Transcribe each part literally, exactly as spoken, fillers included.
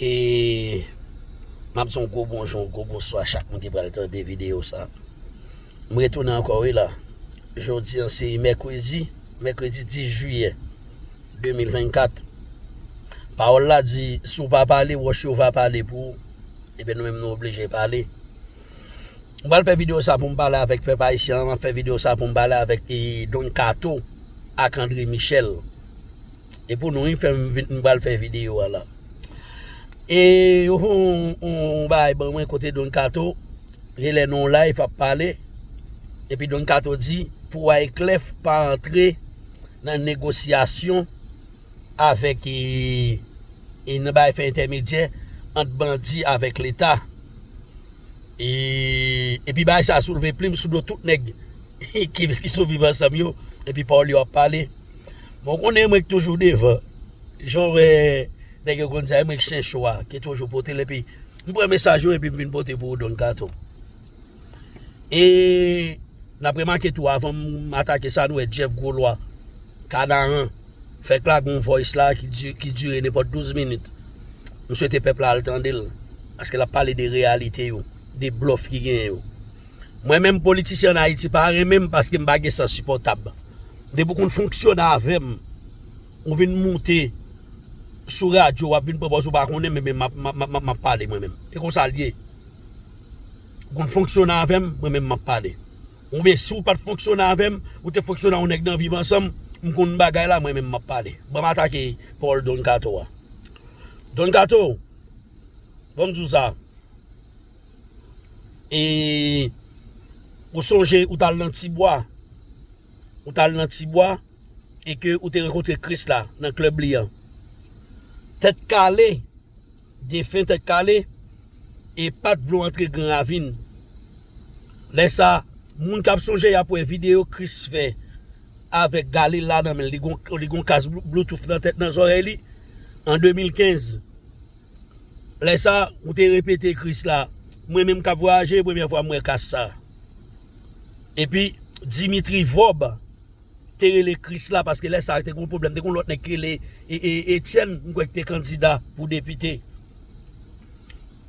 E m ap di yon gwo bonjou, yon gwo bonswa chak moun ki pral tande videyo sa. M retounen ankò wi la. Jodi an se mèkredi, mèkredi dis jiyè de mil vennkat. Pawòl la di, si w pa pale, wòch yo va pale pou ou. Ebyen nou menm nou oblije pale. M pral fè videyo sa pou m pale avèk pèp ayisyen an, m ap fè videyo sa pou m pale avèk e, Don Kato ak André Michel. E pou nou, wi, fè m vin, m pral fè videyo a la. E yo fè yon, yon, yon bagay ban mwen kote Don Kato, genlè nan yon live ap pale. Epi Don Kato di, pou Wyclef pa antre nan negosyasyon avèk e, e nan bagay fè entèmedyè ant bandi avèk Leta. E, epi bagay sa soulve plim sou do tout nèg ki, ki sou Viv Ansanm yo, epi pawòl yo ap pale. Bon, konnen mwen ki toujou devan. Jan w wè nèg yo konn di a, mwen ki chen cho a, ki toujou pote l, epi m pran mesaj yo, epi m vin pote pou ou, Don Kato. E n ap remake tou, avan m atake sa, nou wè Jeff Groslois, Kanaran, fèk lage yon voice la ki di, ki dire nenpòt douz minit. M swete pèp la al tande l, paske l ap pale de reyalite yo, de blòf ki genyen yo. Mwen menm politisyen ann Ayiti pa renmen m paske m pa gen sans sipòtab. Depi w konn fonksyone avè m, ou vin moute sou radyo, w ap vin pran pòz ou pa konnen, men, men m ap, m ap, m ap, m ap pale mwen menm. E konsa l ye. Ou konn fonksyone avè m, mwen menm m ap pale. Oubyen si w pa t fonksyone avè m, ou te fonksyone ak yon nèg nan Viv Ansanm, m konn bagay la, mwen menm m ap pale. Ban m atake pawòl Don Kato a. Don Kato, ban m di w sa. E ou sonje ou t al nan Tibwa. Ou t al nan Tibwa e ke ou te rankontre Krisla nan klèb li an. Tèt Kale, defen Tèt Kale, e pa t vle w antre Gran Ravin. Lè sa, moun k ap sonje y ap wè videyo Kris fè avèk Galil la nan men l. Li gon, li gon kas Bluetooth nan tèt, nan zòrèy li. An de mil kenz, lè sa, ou te repete Kris la. Mwen menm k ap vwayaje, premyè fwa m wè kas sa. Epi, Dimitri Vorbe te rele Kris la, paske lè sa te gon pwoblèm, te gon lòt nèg ki rele e, e, Etienne, m kwè ki te kandida pou depite.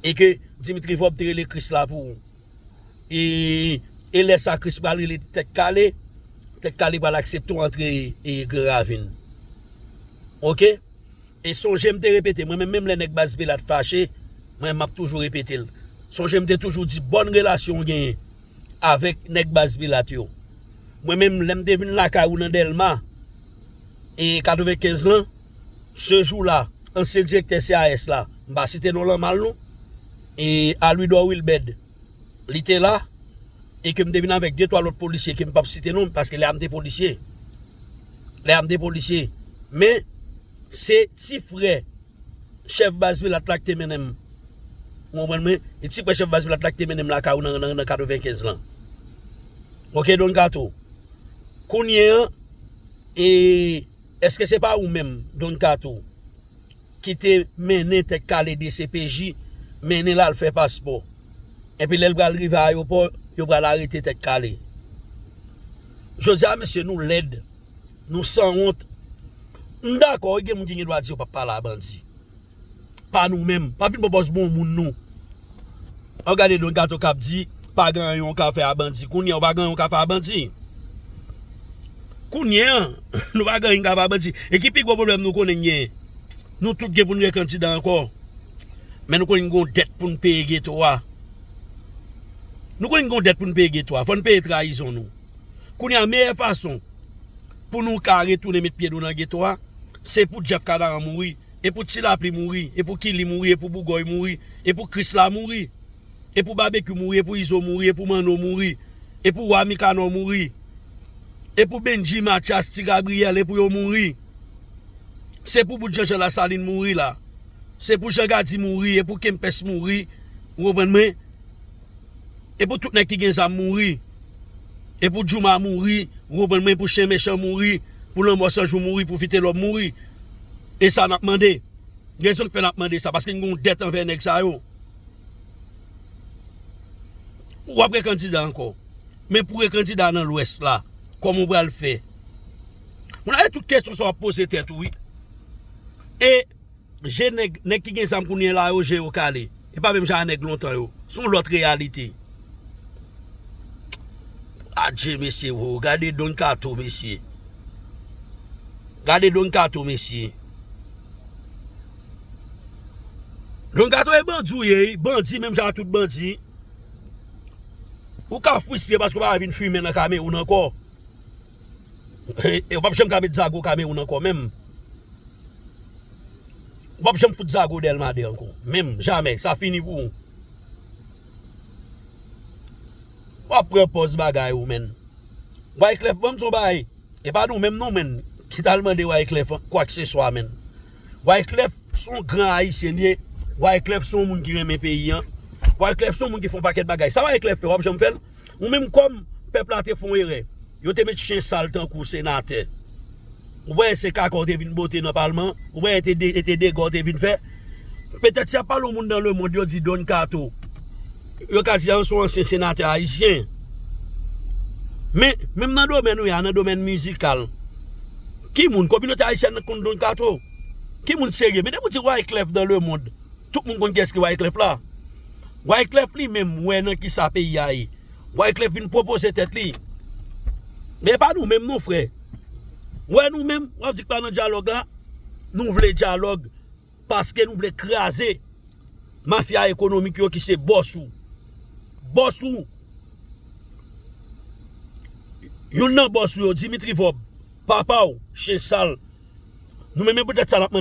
E ke Dimitri Vorbe te rele Kris la pou ou. E, e lè sa Kris pral rele Tèt Kale, Tèt Kale pral aksepte w antre e, Gran Ravin. Oke? E sonje m te repete, mwen menm, menm lè nèg Baz Pilat fache, mwen m ap toujou repete l. Sonje m te toujou di bòn relasyon w genyen avèk nèg Baz Pilat yo. Mwen menm, lè m te vin lakay ou nan Dèlma, e katrevenkenz lan, se jou la, ansyen direktè C A S la, m pa site non l mal non, e Alwidò Wilbèd, li te la, e ke m te vin avèk de twa lòt polisye ke m p ap site non, paske lè a m te polisye. Lè a m te polisye. Men, se ti frè chèf Baz Pilat la ki te mennen m. Ou konprann mwen? E ti frè chèf Baz Pilat la ki te mennen m lakay ou nan, nan, nan katrevenkenz lan. Oke, Don Kato. Kounye an, e, èske se pa ou menm, Don Kato, ki te mennen Tèt Kale D C P J, mennen l al fè paspò? Epi lè l pral rive ayewopò, yo pral arete Tèt Kale. Jodi a, mesye, nou lèd, nou sanwont. M dakò, gen moun ki gen dwa di yo p ap pale a bandi. Pa nou menm. Pa vin pran pòz bon moun nou. An gade Don Kato k ap di, pa gen anyen w ka fè a bandi. Kounye a, w pa gen anyen w ka fè a bandi. Kounye a, nou pa gen anyen n ka fè a bandi. E ki pi gwo pwoblèm nou konnen n genyen? Nou tout gen pou n rekandida ankò. Men nou konnen n gen yon dèt pou n peye geto a. Nou konnen n gen yon dèt pou n peye geto a. Fò n peye trayizon nou. Kounye a, meyè fason pou nou ka retounen met pye nou nan geto a, se pou Jeff Kanaran mouri, e pou Ti Lapli mouri, e pou Kili mouri, e pou Bougòy mouri, e pou Krisla mouri, e pou Babekyou mouri, e pou Izo mouri, e pou Manno mouri, e pou Wa Mikanò mouri, e pou Bendji, Matyas, Ti Gabriyèl, e pou yo mouri. Se pou bout Janjan Lasalin mouri la. Se pou Jan Gadi mouri, e pou Kempès mouri. Ou konprann mwen? E pou tout nèg ki gen zam mouri. E pou Djouma mouri, ou konprann mwen, pou chen mechan mouri, pou lanmò san jou mouri, pou Vitelòm mouri. E sa n ap mande. Rezon k fè n ap mande sa, paske n gen yon dèt anvè nèg sa yo. W ap rekandida ankò. Men pou rekandida nan Lwès la, kòman w pral fè? Moun ap tout kesyon sa w ap poze tèt ou, wi. E Je nèg, nèg ki gen zam kounye a la yo, je yo kale. E pa menm jan a nèg lontan yo. Se yon lòt reyalite. Adje, mesye, wo, gade Don Kato, mesye. Gade Don Kato, mesye. Don Kato e bandi w ye, wi. Bandi, menm jan a tout bandi. Ou ka fristre paske w pa vin fimen nan Kamewoun ankò. E w p ap janm ka met zago Kamewoun ankò, menm. W p ap janm fout zago Dèlma de ankò. Menm, jamè, sa fini pou ou. W ap pran pòz bagay ou, menn. Wyclef, ban m di w bagay. E pa nou menm non, menn, ki t al mande Wyclef kwakseswa, menn. Wyclef se yon gran ayisyen li ye. Wyclef se yon moun ki renmen peyi an. Wyclef se yon moun ki fè yon pakèt bagay. Sa Wyclef fè, w ap janm fè l? Ou menm kòm pèp la te fè yon erè. Yo te met chen sal tankou senatè. Ou wè se kaka w te vin bote nan palman. Ou wè e te de, e te dega w te vin fè. Petèt si y ap pale yon moun nan lemonn, yo di Don Kato. Yo ka di a se yon ansyen senatè ayisyen. Men, menm nan domèn ou ye a, nan domèn mizikal, ki moun, kominote ayisyèn nan konn Don Kato? Ki moun serye? Men depi w di Wyclef dans le monde, tout moun konn kiyès ki Wyclef la. Wyclef li menm wè nan kisa peyi a ye. Wyclef vin pwopoze tèt li. Men e pa nou menm non, frè. Wè nou menm, w ap di k pa nan dyalòg la. Nou vle dyalòg paske nou vle kraze mafya ekonomik yo ki se bòs ou. Bòs ou. Youn nan bòs ou yo, Dimitri Vorbe, papa w, chen sal. Nou menm, e poutèt sa n ap